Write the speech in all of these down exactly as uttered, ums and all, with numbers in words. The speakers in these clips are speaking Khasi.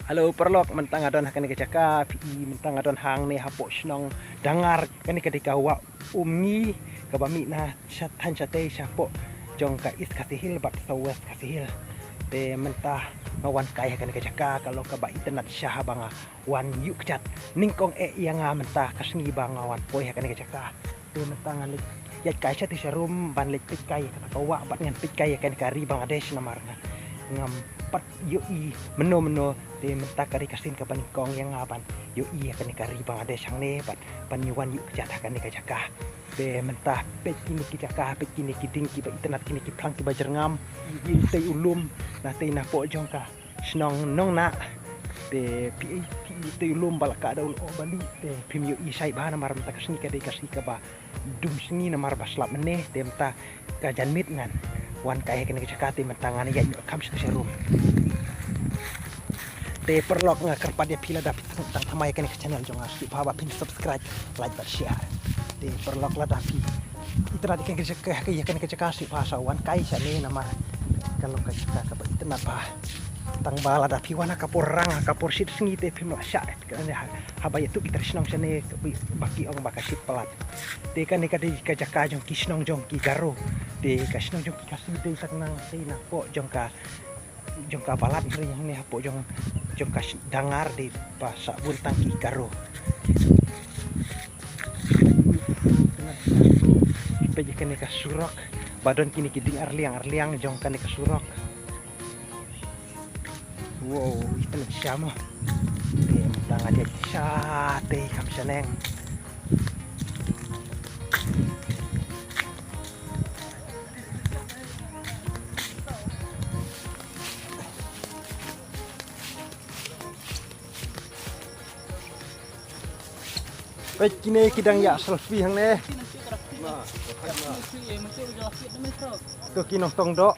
Hello paralok, mynta nga don ha kane ka jaka, phi i mynta nga don hangne hapoh shnong Dangar, kane ka dei ka wah Umngi kaba mih na sha thaiñ shatei shapoh jong ka East Khasi Hills bad South West Khasi Hills. Te mynta nga wan kai ha kane ka jaka, ka long kaba itynnad shisha haba nga wan ïuh kjat. Nyngkong eh ïa nga mynta ka sngi ba nga wan poi ha kane ka jaka. Te mynta ngan leit ïaid kai shatei sharum ban leit peit kai ïa kata ka wah bad ngan peit kai ïa kane ka ri Bangladesh namar nga ngam pat ïohi mynno mynno. Te mynta ka dei ka sien kaba nyngkong ïa nga ban ïohi ïa kane ka ri Bangladesh hangne bad ban ïa wan ïuh kjat ha kane ka jaka. Te mynta peit kine ki jaka, peit kine ki dieng kiba itynnad, kine ki phlang kiba jyrngam, i i tei u lum na tei napoh jong ka shnong Nongnah. Te phi i phi i tei u lum ba la ka da u lyoh ba lieh, te phim ïohi shai bha namar mynta ka sngi ka dei ka sngi kaba dum sngi namar ba slap mynne. Te mynta ka janmiet ngan wan kai ha kane ka jaka, te mynta ngan ïaid noh kham shatei sharum. Te paralok, nga kyrpad ïa phi lada phi tang tang thymmai ïa kane ka channel jong nga, sngewbha ba phin subscribe, like bad share. Te paralok, lada phi itynnad ïa kane ka jaka, ïa kane ka jaka, sngewbha sa wan kai shane namar ka long ka jaka kaba itynnad bha. Tang ba lada phi wan ha ka por rang, ha ka por shit sngi te phim lah shah. Kane ha, haba ïathuh ki trai shnong shane ba ki ong ba ka shit palat. Te kane ka dei ka jaka jong ki shnong jong ki Garo. Te ka shnong jong ki Khasi dei tang nang tei napoh jong ka, jong ka Balat, hynrei hangne hapoh jong, jong ka sh-, Dangar dei ba sah bun tang ki Garo. Peit ïa kane ka surok ba don kine ki dieng arliang arliang jong kane ka surok. Wow, itynnad shisha mo. Te mynta nga ïaid shatei kham shaneng. Peit kine ki dang ïa selfie hangne. Ko ki nongtong doh.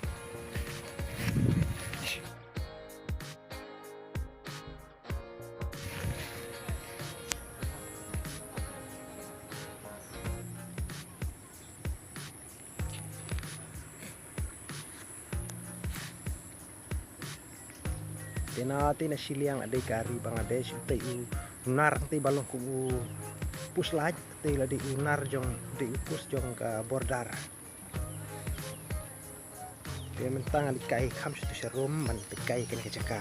Te na, te na shiliang la dei ka ri Bangladesh, utei u nar, utei ba long kum u post light, utei la dei u nar jong, dei u post jong ka border. Te mynta nga leit kai kham shatei sharum ban peit kai kane ka jaka.